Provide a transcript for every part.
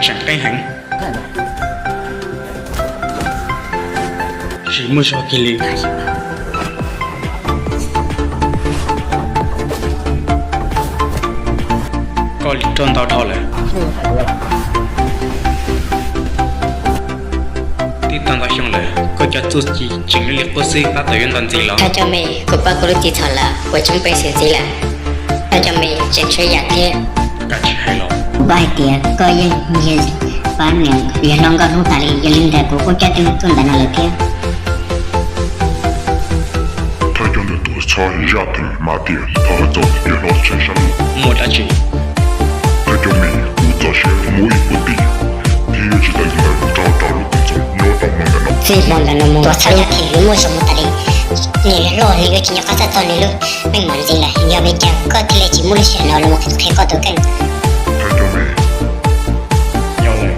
Tseem qeeb heev. Tsis muaj zog kiag li. Koj li roj ntau dhau lawm. Twb tau ntau xyoo lawm, koj cov txuj ci tseem li qub xwb, tab tom yuav ntau ntxiv los? Thawj coj me, kuv paub koj lub txim txhaum lawm, kuv tseem peb xwm ntxiv lawm. Thawj coj me, tseem tshuav yam thiab. Koj tsis hais los? Kuv paub hais tias koj yeej yog pab niam yawg hlob Nkauj Hnub tas li, yog li ntawd kuv kuj coj tej tuaj ntawm no lawm thiab. Thawj coj ntawm tuam txhab Yaj Theem mas tias thov hais txog yawg hlob Tsheej Sab Luj. Muaj dab tsi? Thawj coj me, kuv txaus siab muab ib puag tim thiab tsis tas li ntawd rau rau lub koom txoos nyob rau hmo ntawm no. Txij hmo ntawm no mus, tuam txhab Yaj Theem nws muaj zoo mus tas li. Niam yawg hlob nws yuav tsis nco qab txog nws lub meej mom ntxiv lawm, yog vim li cas koj thiaj li tsis muaj lub sij hawm los mus qhia koj tus kheej? Thawj coj me, yog lawm,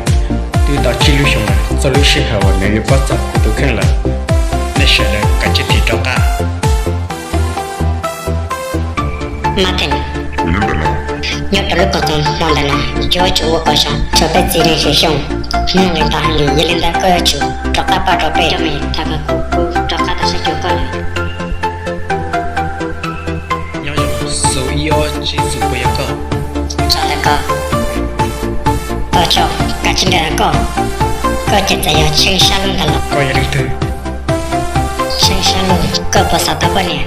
twb tau tsib lub xyoo lawm, txog lub sij hawm uas nws yuav paub txog kuv tus kheej lawm. Nej sawv daws kav tsij thim rov qab. Mas Theem, nyob rau lub koom txoos hmo ntawm no yuav tsum ua kom zoo rau peb txiv neej xyoo. Hnub no tau heev li, yog li ntawd koj yuav tsum rov qab pauj rau peb. Thov kom kuv rov qab tau saib xyuas koj lawm. Nyob zoo, xu ib ob tsib xu puas yog koj? Tso ntawm ko. Tso, kav tsij nrawm koj. Koj ces txawm yog Tsheej Sab Luj ntag los? Koj yog leej twg? Tsheej Sab Luj, koj puas xav tau poj niam?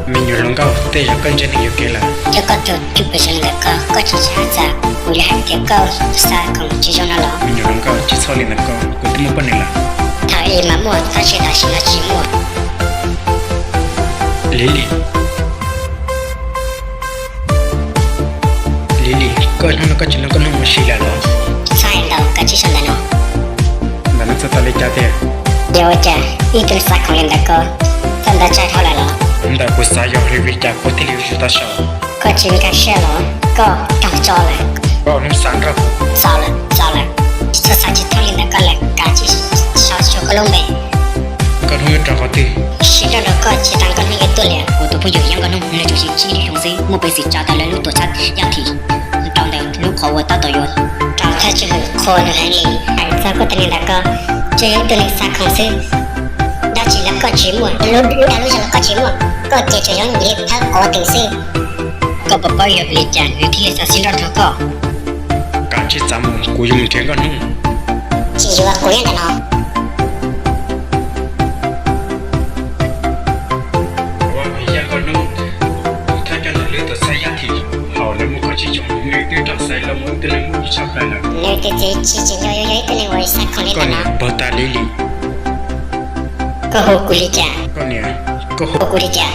Me nyuam hluas nkauj, tej zaum koj ntsib neeg yuam kev lawm. Cov koj tus cwj pwm zoo li ntawm ko, koj tsis ntshai txog kuv yuav hais tias koj xav khoom tsis zoo no los? Me nyuam hluas nkauj, tsis txhob li ntawm ko, kuv twb muaj poj niam lawm. Thaum ub mas muaj, tab sis tam sim no tsis muaj. Lili, Lili, koj hnub no koj tsis nrog Nkauj Hnub mus si lawm los? Txhob hais ntau, kav tsij sau ntawm no. Ntawm no txog tau li cas tiag? Yog ua cas ib tug xav khoom li ntawm ko txawm ntawd tsaig dhau lawm los? Ntawm kuv xav yog vim li cas kuv thiaj li yuav tsum tau sau? Koj tsis nkag siab los? Koj raug tso lawm. Koj hnub xav nrog kuv? Txaus lawm, txaus lawm. Txhob xav tsis thoob li ntawm ko lawm, kav tsij sau xyuas koj lub npe. Nkauj Hnub yuav rau qhov twg? Sib nrog nrog koj tsis tas Nkauj Hnub yuav tuaj li. Kuv tus phooj ywg yog Nkauj Hnub, nws tsuas yog tsib lub xyoo xwb, muaj peev xwm tso tau lawv lub tuam txhab Yaj Theem rau ntawm lub qhov uas tab tom yuav rau thawj tswj hwm qhua nws heev li. Hais txog koj tus neeg ntawm ko, tsuas yog ib tug neeg xav khoom xwb, dab tsi los koj tsis muaj, lub dag lub zog los koj tsis muaj, koj ces tsuas yog ib yam li phawb quav twm xwb. Koj puas paub yog vim li cas nws thiaj li xav sib nrog nrog koj? Kav tsij txav mus, kuv yuav mus nrhiav Nkauj Hnub. Tsis yuav, kuv nyob ntawm no. Ua, yog Nkauj Hnub, thawj coj ntawm lub tuam txhab Yaj Theem, thaum lawv muaj kaum tsib xyoo nws twb raug xaiv los ua ib tug neeg muaj nyiaj tshaj plaws lawm. Nws tus txiv tsis tsim nyog yuav yog ib tug neeg uas xav khoom li ntawm no. Koj niam npawg tas Lili. Koj hu kuv li cas? Koj niam, koj hu kuv li cas?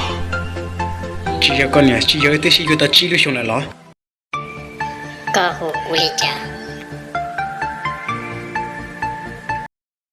Tsis yog koj niam, tsis yog wb twb sib yuav tau tsib lub xyoo lawm los? Koj hu kuv li cas?